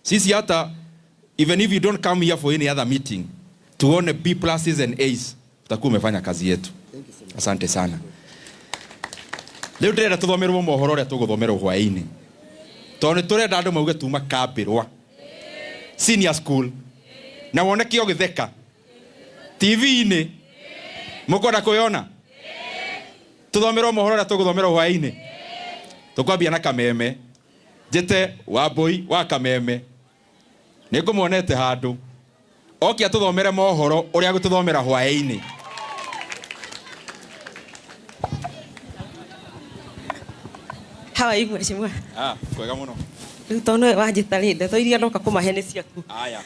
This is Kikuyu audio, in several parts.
Sisi hata even if you don't come here for any other meeting, tuone B pluses and A's, utakuwa umefanya kazi yetu. Asante sana. Rĩu ndĩrenda tũthomerwo mohoro ũrĩa tũgũthomerwo hwaĩ-inĩ, tondũ nĩ tũrenda andũ mauge tuma Kambĩrwa Senior School na wone kĩo gĩtheka TV-inĩ. Mũkwenda kwĩyona tũthomerwo mohoro ũrĩa tũgũthomerwo hwaĩ-inĩ? Tũkwambia na Kameme. Njĩte Wambũi wa Kameme, nĩ ngũmuonete handũ oke atũthomere mohoro ũrĩa gũtũthomera hwaĩ-inĩ. How are you, mheshimiwa? Ah, kwega mũno. Rĩu tondũ nĩwe wanjĩta rĩ, ndeto iria ndoka kũmahe nĩ ciaku. Aya.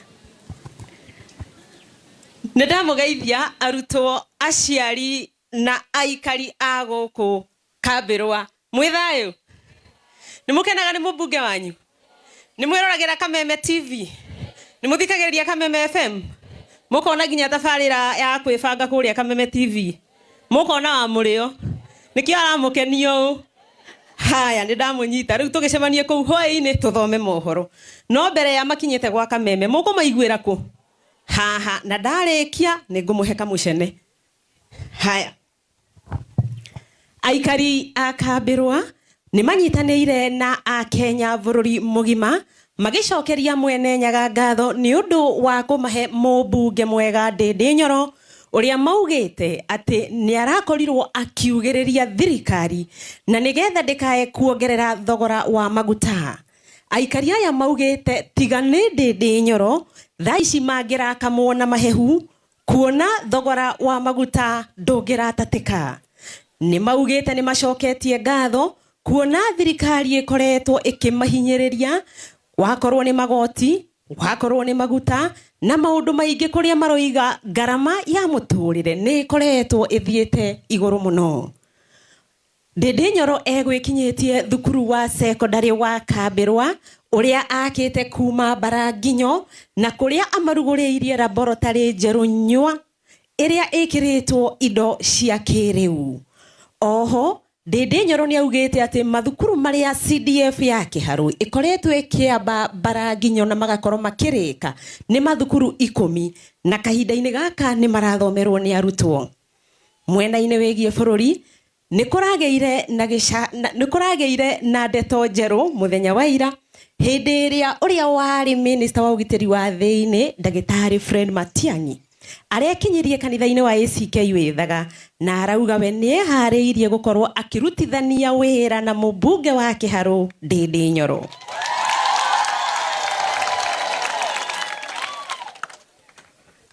Nĩ ndamũgeithia arutwo, aciari na aikari a gũkũ Kambĩrwa. Mwĩ thayũ? Nĩ mũkenaga nĩ mũmbunge wanyu? Nĩ mwĩroragĩra Kameme TV? Nĩ mũthikagĩrĩria Kameme FM? Mũkona nginya tabarĩra ya kwĩbanga kũrĩa Kameme TV? Mũkona wa mũrĩo? Nĩkĩo aramũkenia ũũ? Haya, nĩ ndamũnyita. Rĩu tũgĩcemanie kũu hwaĩ-inĩ tũthome mohoro. No mbere ya makinyĩte gwa Kameme, mũkũmaiguĩra kũ? Haha. Na ndarĩkia nĩ ngũmũhe kamũcene. Haya. Aikari a Kambĩrwa nĩ manyitanĩire na Akenya bũrũri mũgima magĩcokeria Mwene Nyaga ngatho nĩ ũndũ wa kũmahe mũmbunge mwega Ndĩndĩ Nyoro, ũrĩa maugĩte atĩ nĩ arakorirwo akiugĩrĩria thirikari na nĩgetha ndĩkae kuongerera thogora wa maguta. Aikari aya maugĩte tiga nĩ Ndĩndĩ Nyoro, thaa ici mangĩrakamwo na mahehu kuona thogora wa maguta ndũngĩratatĩka. Nĩ maugĩte nĩ macoketie ngatho kuona thirikari ĩkoretwo ĩkĩmahinyĩrĩria, wakorwo nĩ magoti, wakorwo nĩ maguta na maũndũ maingĩ, kũrĩa maroiga ngarama ya mũtũrĩre nĩ ĩkoretwo ĩthiĩte igũrũ mũno. Ndĩndĩ Nyoro egwĩkinyĩtie thukuru wa cekondarĩ wa Kambĩrwa ũrĩa akĩte kuma Mbaranginyo, na kũrĩa amarugũrĩirie laboratory njerũ nyua ĩrĩa ĩkĩrĩtwo indo cia kĩrĩu. Oho Ndĩndĩ Nyoro nĩ augĩte atĩ mathukuru marĩa CDF ya Kĩharũ ĩkoretwo ĩkĩamba Mbaranginyo na magakorwo makĩrĩka nĩ mathukuru 10, na kahinda-inĩ gaka nĩ marathomerwo nĩ arutwo. Mwena-inĩ wĩgiĩ bũrũri, nĩ kũragĩire na gĩca nĩ kũragĩire na ndeto njerũ mũthenya wa ira, hĩndĩ ĩrĩa ũrĩa warĩ minista wa ũgitĩri wa thĩinĩ, ndagĩtarĩ Fred Matiang'i, arekinyirie kanitha-inĩ wa ACK Wĩthaga na arauga we nĩ eharĩirie gũkorwo akĩrutithania wĩra na mũmbunge wa Kĩharũ Ndĩndĩ Nyoro.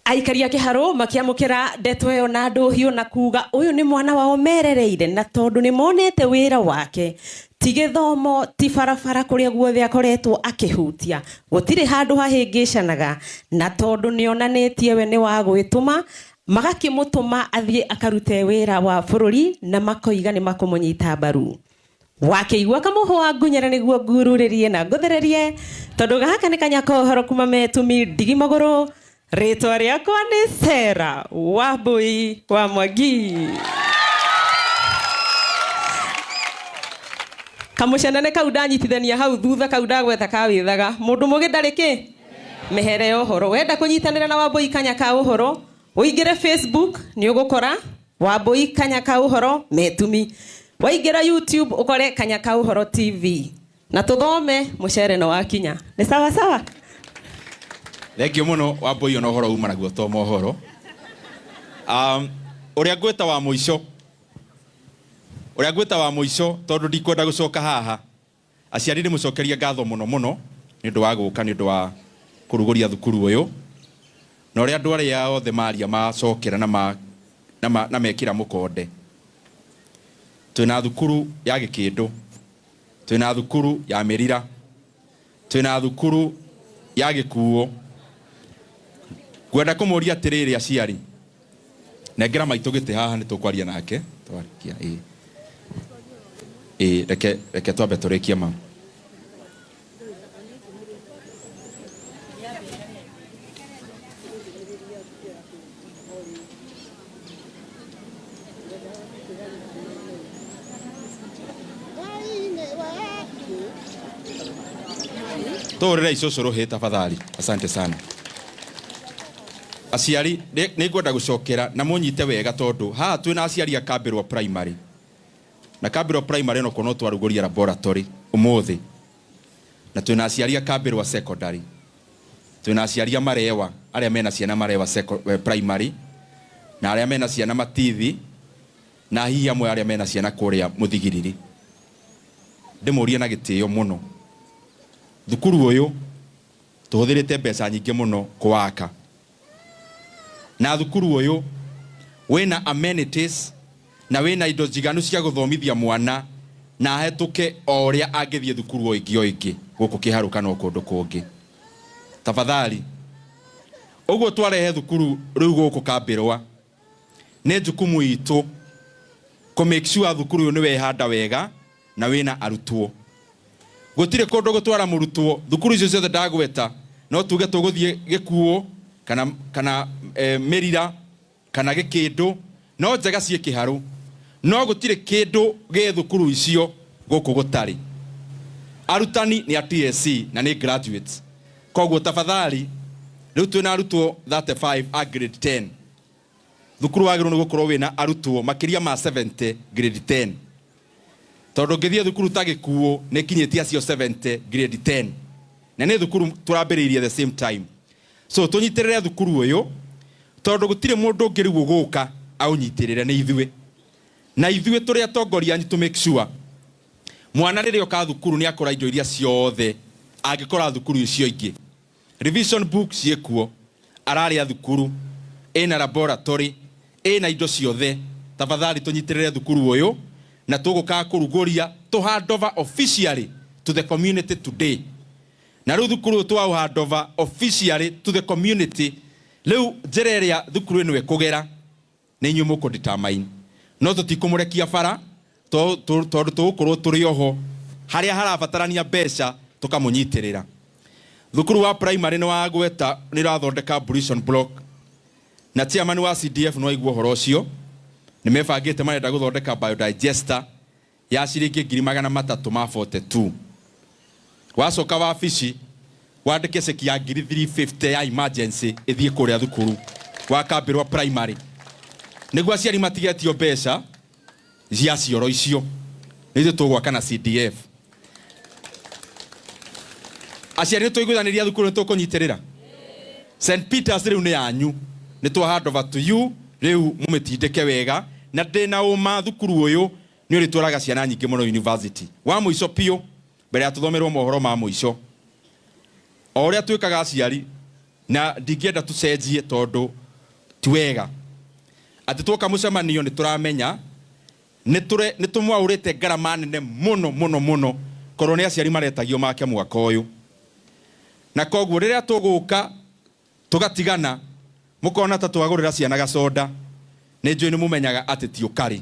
Aikari a Kĩharũ makĩamũkĩra ndeto ĩyo na ndũhiũ na kuga ũyũ nĩ mwana wao merereire, na tondũ nĩ monete wĩra wake, ti gĩthomo, ti barabara, kũrĩa guothe akoretwo akĩhutia gũtirĩ handũ hahĩngĩcanaga, na tondũ nĩ onanĩtie we nĩ wa gwĩtũma, magakĩmũtũma athiĩ akarute wĩra wa bũrũri na makoiga nĩ makũmũnyita mbaru. Wakĩigua kamũhwa ngunyere nĩguo ngururĩrie na ngũthererie, tondũ gaka nĩ kanya ka ũhoro kuma metumi ndigi magũrũ. Rĩtwa rĩakwa nĩ Sera Wambui wa Mwangi. Kamũcenene kau ndanyitithania hau thutha, kau ndagweta ka Wĩthaga, mũndũ mũgĩ ndarĩ kĩ mĩhere ya ũhoro. Wenda kũnyitanĩra na Wambui kanya ka ũhoro, ũingĩre Facebook nĩ ũgũkora Wambui kanya ka ũhoro metumi, waingĩra YouTube ũkore Kanya ka Ũhoro TV, na tũthome mũcere no wakinya. Nĩ sawa sawa. Thengio mũno Wambui, ona ũhoro uma naguo to mohoro. Ũrĩa ngwĩta wa mũico, ũrĩa ngwĩta wa mũico, tondũ ndikwenda gũcoka haha. Aciari, ndĩmũcokerie ngatho mũno mũno nĩ ũndũ wa gũka, nĩ ũndũ wa kũrugũria thukuru ũyũ, na ũrĩa andũ arĩa othe maria macokera na mekĩra mũkonde. Twĩna thukuru ya Gĩkĩndũ, twĩna thukuru ya Mĩrira, twĩna thukuru ya Gĩkuũ. Ngwenda kũmũria atĩrĩrĩ, aciari, nengera maitũ gĩtĩ haha, nĩ tũkwaria nake twarĩkia. Ĩĩ ĩĩ, reke twambe tũrĩkie ma. Tũhũrĩre icũcũ rũhĩ tafadhali. Asante sana. Aciari, nĩ ngwenda gũcokera na mũnyite wega tondũ haha twĩna aciari a Kambĩrwa Primary. Na Kambĩrwa Primary onokorwo no twarugũria laboratory ũmũthĩ. Na twĩna aciari a Kambĩrwa Secondary. Twĩna aciari a Marewa, arĩa mena ciana Marewa Primary, na arĩa mena ciana Matithi, na hihi amwe arĩa mena ciana kũrĩa Mũthigiriri. Ndĩmũrie na gĩtĩo mũno. Thukuru ũyũ tũhũthĩrĩte mbeca nyingĩ mũno kũwaka. Na thukuru ũyũ wĩna amenities na wĩna indo njiganu cia gũthomithia mwana na ahetũke o ũrĩa angĩthiĩ thukuru o ĩngĩ o ĩngĩ gũkũ Kĩharũ kana o kũndũ kũngĩ. Tafadhali, ũguo twarehe thukuru rĩu gũkũ Kambĩrwa, nĩ jukumu itũ kũ make sure thukuru ũyũ nĩ wehanda wega na wĩna arutwo. Gũtirĩ kũndũ gũtwara mũrutwo, thukuru icio ciothe ndagweta, no tuge tũgũthiĩ Gĩkuũ kana Mĩrira kana Gĩkĩndũ, no njega ciĩ Kĩharũ, no gũtirĩ kĩndũ gĩ thukuru icio gũkũ gũtarĩ. Arutani nĩ a TSC na nĩ graduates. Koguo tafadhali, rĩu twĩna arutwo 35 a grade 10. Thukuru wagĩrĩirwo nĩ gũkorwo wĩna arutwo makĩria ma 70 grade 10. Tondũ ũngĩthiĩ thukuru ta Gĩkuũ nĩ ĩkinyĩtie acio 70 grade 10. Na nĩ thukuru tũrambĩrĩirie the same time. So tũnyitĩrĩre thukuru ũyũ tondũ gũtirĩ mũndũ ũngĩ rĩu ũgũka aũnyitĩrĩre nĩ ithuĩ. Na ithuĩ tũrĩ atongoria anyu to make sure mwana rĩrĩa oka thukuru nĩ akora indo iria ciothe angĩkora thukuru icio ingĩ. Revision book ciĩkuo, ararĩa thukuru, ĩna laboratory, ĩna indo ciothe. Tafadhali tũnyitĩrĩre thukuru ũyũ na tũgũkaga kũrugũria to hand over officially to the community today. Na rĩu thukuru ũyũ twaũ hand over officially to the community, rĩu njĩra ĩrĩa thukuru ĩno ĩkũgera nĩ inyuĩ mũkũ determine. No tũtikũmũrekia bara tondũ tũgũkorwo tũrĩ oho harĩa harabatarania mbeca tũkamũnyitĩrĩra. Thukuru wa primary nĩ wagweta nĩ ũrathondeka ablution block na chairman wa CDF no aigua ũhoro ũcio nĩ mebangĩte marenda gũthondeka biodigester ya ciringi ngiri magana matatũ ma 42. Wacoka wabici wandĩke ceki ya ngiri 350 ya emergency ĩthiĩ kũrĩa thukuru wa Kambĩrwa Primary nĩguo aciari matigetio mbeca cia cioro icio. Nĩ ithuĩ tũgwaka na CDF. Aciari nĩ tũiguithanĩria thukuru nĩ tũkũnyitĩrĩra. St Peters rĩu nĩ yanyu, nĩ twa hand over to you, rĩu mũmĩtindĩke wega na ndĩna ũma thukuru ũyũ nĩ ũrĩtwaraga ciana nyingĩ mũno university. Wa mũico biũ mbere ya tũthomerwo mohoro ma mũico, o ũrĩa twĩkaga aciari na ndingĩenda tũcenjie tondũ ti wega atĩ twoka mũcemanio nĩ tũramenya nĩ tũmwaũrĩte ngarama nene mũno mũno mũno korwo nĩ aciari maretagio make mwaka ũyũ, na koguo rĩrĩa tũgũka tũgatigana mũkona ta twagũrĩra ciana gacoda, nĩ njũĩ nĩ mũmenyaga atĩ ti ũkarĩ,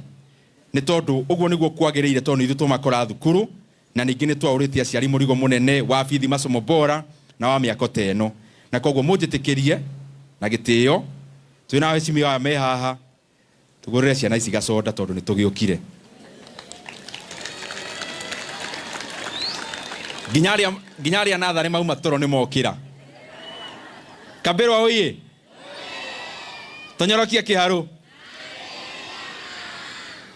nĩ tondũ ũguo nĩguo kwagĩrĩire tondũ ithuĩ tũmakora thukuru na ningĩ nĩ twaũrĩtie aciari mũrigo mũnene wa bithi masomo bora na wa mĩako ta ĩno, na koguo mũnjĩtĩkĩrie na gĩtĩo twĩna aheshimiwa aya me haha tũgũrĩre ciana ici gacoda tondũ nĩ tũgĩũkire. Nginya arĩa natharĩ mauma toro nĩ mokĩra. Kambĩrwa oye, tonyorokie Kĩharũ.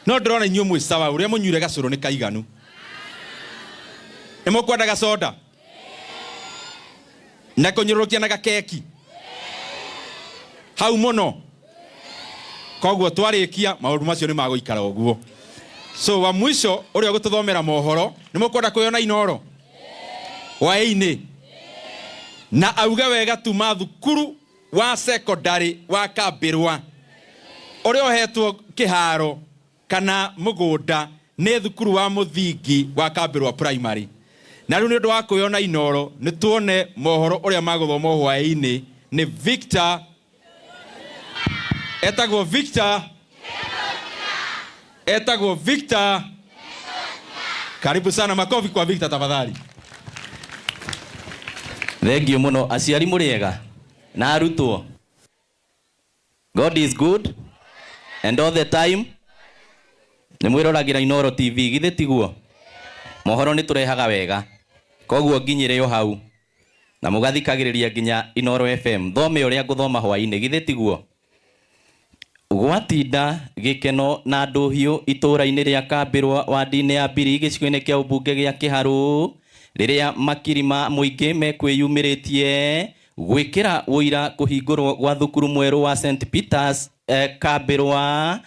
No ndĩrona inyuĩ mwĩ sawa, ũrĩa mũnyuire gacũrũ nĩ kaiganu. Nĩ mũkwenda gacoda na kũnyũrũrũkia na gakeki hau mũno, koguo twarĩkia maũndũ macio nĩ magũikara ũguo. So wa mwisho ũrĩa ũgũtũthomera mohoro, nĩ mũkwenda kwĩona Inoro hwaĩ-inĩ na auge wega tuma thukuru wa secondary wa Kambĩrwa ũrĩa ũhetwo kĩharo kana mũgũnda nĩ thukuru wa mũthingi wa Kambĩrwa Primary. Na rĩu nĩ ũndũ wa kwĩona Inoro, nĩ tuone mohoro ũrĩa magũthomwo hwaĩ-inĩ nĩ Victor, etagwo Victor, etagwo Victor. Karibu sana, makofi kwa Victor tafadhali. Thank you mũno aciari, mũrĩega na arutwo. God is good and all the time. Nĩ mwĩroragĩra Inoro TV, githĩ tiguo? Mohoro nĩ tũrehaga wega, koguo nginyĩre o hau. Na mũgathikagĩrĩria nginya Inoro FM. Thome ũrĩa ngũthoma hwaĩ-inĩ, githĩ tiguo? Gwatinda gĩkeno na ndũhiũ itũũra-inĩ rĩa Kambĩrwa wandi-inĩ ya Mbiri gĩcigo-inĩ kĩa ũmbunge gĩa Kĩharũ rĩrĩa makiri ma mũingĩ mekwĩyumĩrĩtie gwĩkĩra ũira kũhingũrwo gwa thukuru mwerũ wa St Peters Kambĩrwa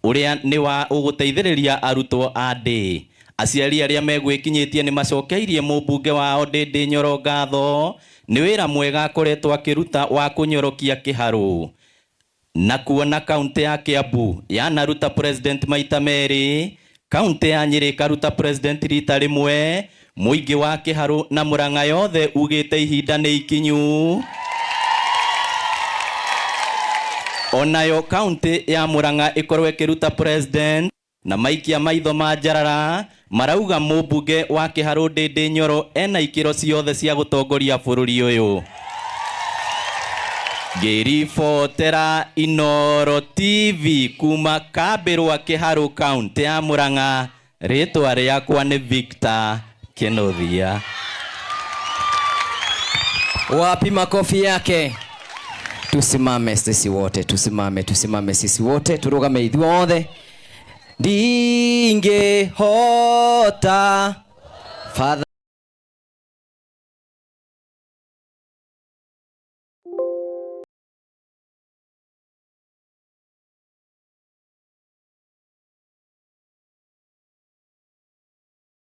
ũrĩa nĩ wa ũgũteithĩrĩria arutwo a ndĩ. Aciari arĩa megwĩkinyĩtie nĩ macokeirie mũmbunge wao Ndĩndĩ Nyoro ngatho nĩ wĩra mwega akoretwo akĩruta wa kũnyorokia Kĩharũ. Na kuona kaunti ya Kiambu yanaruta president maita merĩ, kaunti ya Nyĩrĩ ĩkaruta president rita rĩmwe, mũingĩ wa Kĩharũ na Mũrang'a yothe ugĩte ihinda nĩ ikinyu. Onayo kaunti ya Murang'a ĩkorwo ĩkĩruta president na maikia maitho ma njarara marauga mũmbunge wa Kĩharũ Ndĩndĩ Nyoro ena ikĩro ciothe cia gũtongoria bũrũri ũyũ. Ngĩribotera Inoro TV kuma Kambĩrwa Kĩharũ kaunti ya Murang'a, rĩtwa rĩakwa nĩ Victor Kĩnuthia. Wapi makofi yake? Tusimame sisi wote, tusimame, tusimame sisi wote, turugame ithuothe. Ndingĩhota. Father.